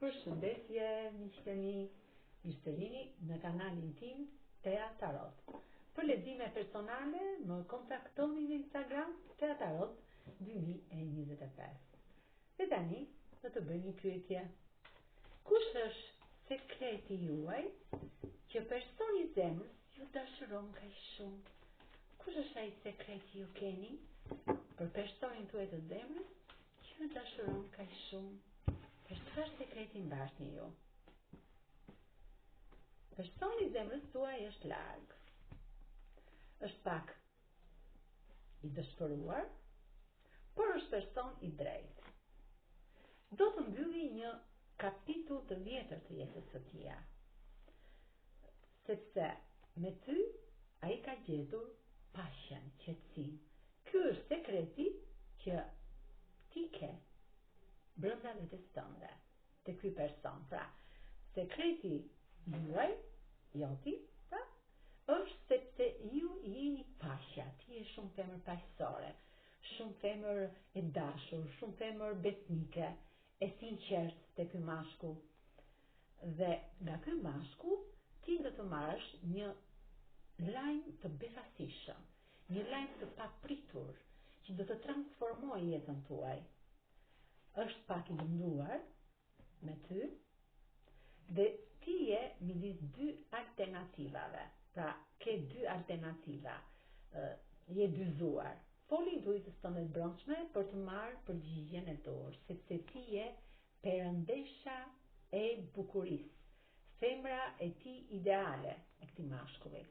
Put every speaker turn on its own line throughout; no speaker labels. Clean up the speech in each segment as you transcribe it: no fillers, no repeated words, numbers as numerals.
Përshëndetje miqtë e mi, mirë se vini në kanalin tim Tea Tarot. Për lexime personale më kontaktoni në Instagram Tea Tarot 2025. Dhe tani do të bëj një pyetje. Kush është sekreti juaj që personi i zemrës ju dashuron kaq shumë? Kush është ai sekret që ju keni për personin tuaj të zemrës që ju dashuron kaq shumë? Për çfarë sekreti mbartni ju? Personi i zemrës tuaj është larg. Është pak i dëshpëruar, por është person i drejtë. Do të mbylli një kapitull të vjetër të jetës së tij. Sepse me ty ai ka gjetur paqen, qetësinë. Ky është sekreti që ti ke brenda vetes tënde te ky person. Pra, sekreti juaj, joti, pra, është sepse ju jeni paqja, ti je shumë femër paqësore, shumë femër e dashur, shumë femër besnike, e sinqertë te ky mashkull. Dhe nga ky mashkull ti do të marrësh një lajm të befasishëm, një lajm të papritur që do të transformojë jetën tuaj. Është pak i lënduar me ty dhe ti je midis dy alternativave. Pra, ke dy alternativa. Je dyzuar. Foli intuitës tënde të brendshme për të marrë përgjigjen e duhur, sepse ti je perëndesha e bukurisë, femra e tij ideale e këtij mashkulli.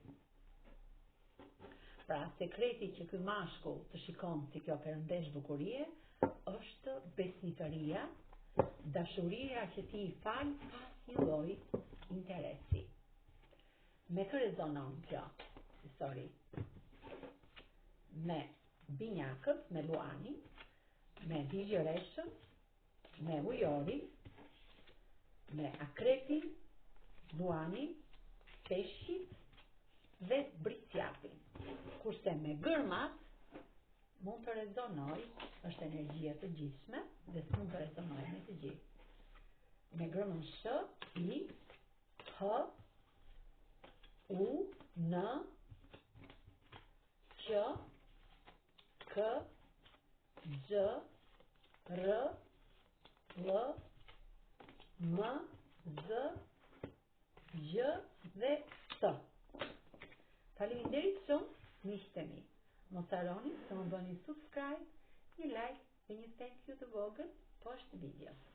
Pra, sekreti që ky mashkull të shikon si kjo perëndeshë bukurie, është besnikëria, dashuria që ti i fal pa asnjë lloj interesi. Me kë rezonon kjo histori? Me binjakët, me luanin, me virgjëreshën, me ujorin, me akrepin, luanin, peshqit dhe bricjapin. Kurse me gërmat mund të rezonojë, është energji e përgjithshme dhe s'mund të rezonojë me të gjithë. Me gërmën Sh, I, H, U, N, Q, K, Gj, R, L, M, Z, Gj dhe T. Faleminderit shumë, miqtë e mi. Mos harroni të më bëni subscribe, një like dhe një thank you të vogël poshtë videos.